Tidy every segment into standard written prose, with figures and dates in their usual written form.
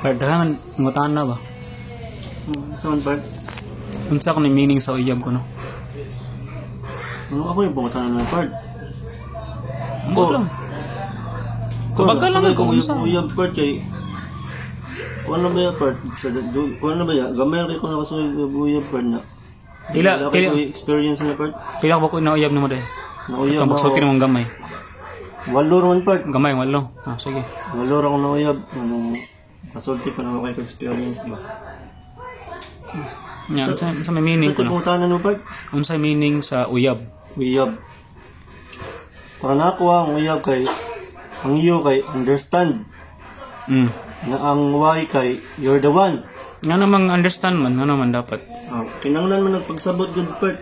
Pero daghan ngutana ba? Saan part? Unsa ko ni meaning sa uyab ko, no? Ano ako yung pangutanan ng part? Ambot lang. Tubagal lang kung unsa. Uyab part kay kuan na ba yung part? Kuan na ba ya? Gamay kay ko na kasi uyab part na. Pila Wala kay pila ko experience na part. Pila ko na uyab nimo day? Na uyab Katong magsulti ako. nimong gamay. Walo ra man part. Gamay walo. Ah, sige. Walo ra ko na uyab. Anong kasulti ko na kay ko experience ba? Nya, unsa may meaning Sa ko, no? pangutanan mo part? Unsa meaning sa uyab? Uyab. Para na ako ang uyab kay ang U kay understand. Na ang Y kay you're the one. Nga namang understand man, nga naman dapat? Ah, kinanglan man nagpagsabot good part.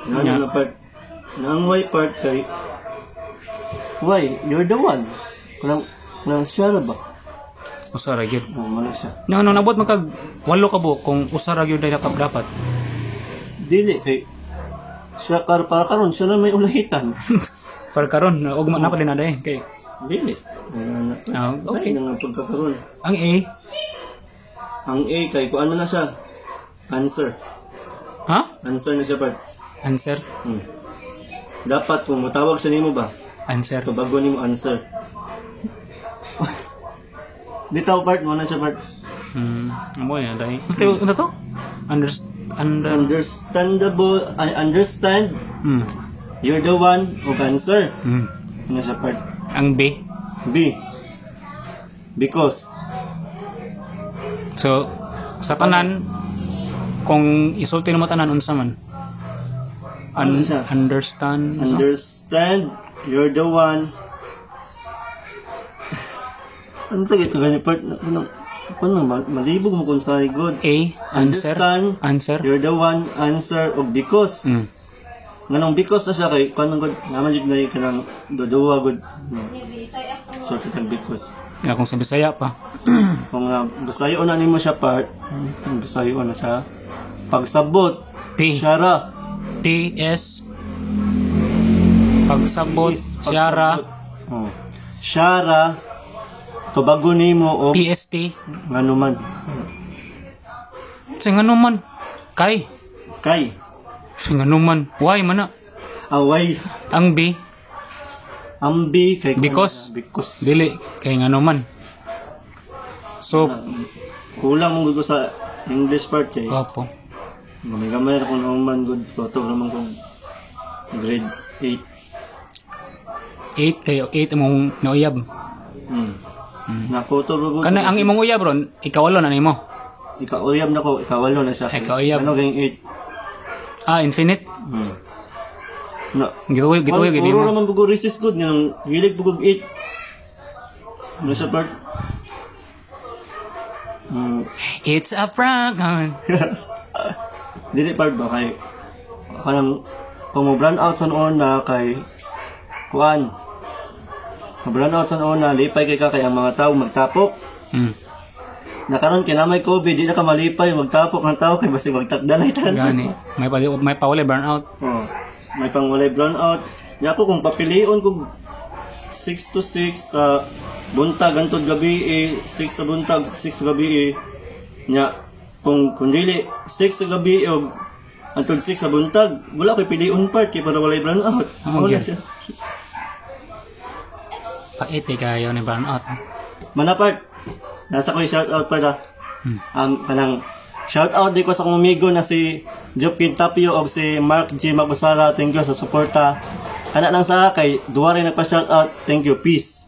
Na na part. Na ang Y part kay why you're the one. Kanang siya ra ba? Usa ra gyud. Oh, man siya. No, no, nabot man kag walo ka buok kung usa ra gyud day dapat. Dili kay siya kar para karon siya na may ulahitan. Para karon og na pa din na day kay Dili. Ah, okay. Okay. Nga pagkakaron. Ang A, Ang A kay kuan man na siya. Answer. Ha? Answer na siya part. Answer. Dapat kung mutawag siya nimo ba, Answer. tubago nimo answer. Bitaw part mo na siya part. Amo ya day. Basta unsa to? Under Understandable, I understand, you're the one who answer. Ano siya part? Ang B. B. Because. So sa tanan, kung isulti nimo tanan, unsa man? Ano siya? Understand. Unsa? Understand, you're the one. Ano sa ito ganyan part? Ano, ano, malibog mo kung sa good. A, answer. Understand. Answer. You're the one, answer, og because. Nganong because na siya kay kuan man gud naman jud na yung kanang duduwa gud. No. So tag because. Ya, kung sa Bisaya pa. Kung basayon na nimo siya part, basayon na siya. Pagsabot, P siya ra. P S pagsabot. Is, Siya ra. pagsabot. Oh. Siya ra tubago nimo og PST ngano man. Sa ngano man kay Kay sa ngano man why man na? Away. Ang B? Ang B kay kuan Because. na, because. Dili kay ngano man, so Kulang mo gud ko sa English part kay. Opo. Gamay-gamay ra ko naman good ko to naman kung grade 8. 8 kayo, 8 imong nauyab. Nako to bro. Kana ang imong uyab ron, ikawalo na nimo? Ikauyab na ko, ikawalo na siya. Ikauyab. Ano kayong 8? Ah, infinite. Na. Gituyo gituyo gid Puro mo. naman bugo resist good nga hilig bugog 8. Ano sa part? It's a prank. Dili part ba kay kanang kung mo brown out sa una kay kuan. Mo brown out sa una, lipay kay ka kay ang mga tao magtapok. Na karon kay na may COVID, di na ka malipay magtapok ng tao kay basig magtakdalay tanan. Gani may pawalay burn out. Oh, may pangwalay brown out. Nya ako kung papilion kog 6 to 6 sa buntag hantod gabi eh, 6 sa buntag, 6 sa gabi eh. Nya kung dili 6 sa gabi og hantod 6 sa buntag, wala koy pilion part kay para walay brown out. Oh, Wala gyud. siya. Pait eh kayo ni burn out. Mana part. Nasa ko'y shout out part ah. Kanang shout out di ko sa akong amigo na si Jeff Quintapio og si Mark G. Magusara. Thank you sa suporta. Kana lang sa kay duwa rin nagpa shout out. Thank you. Peace.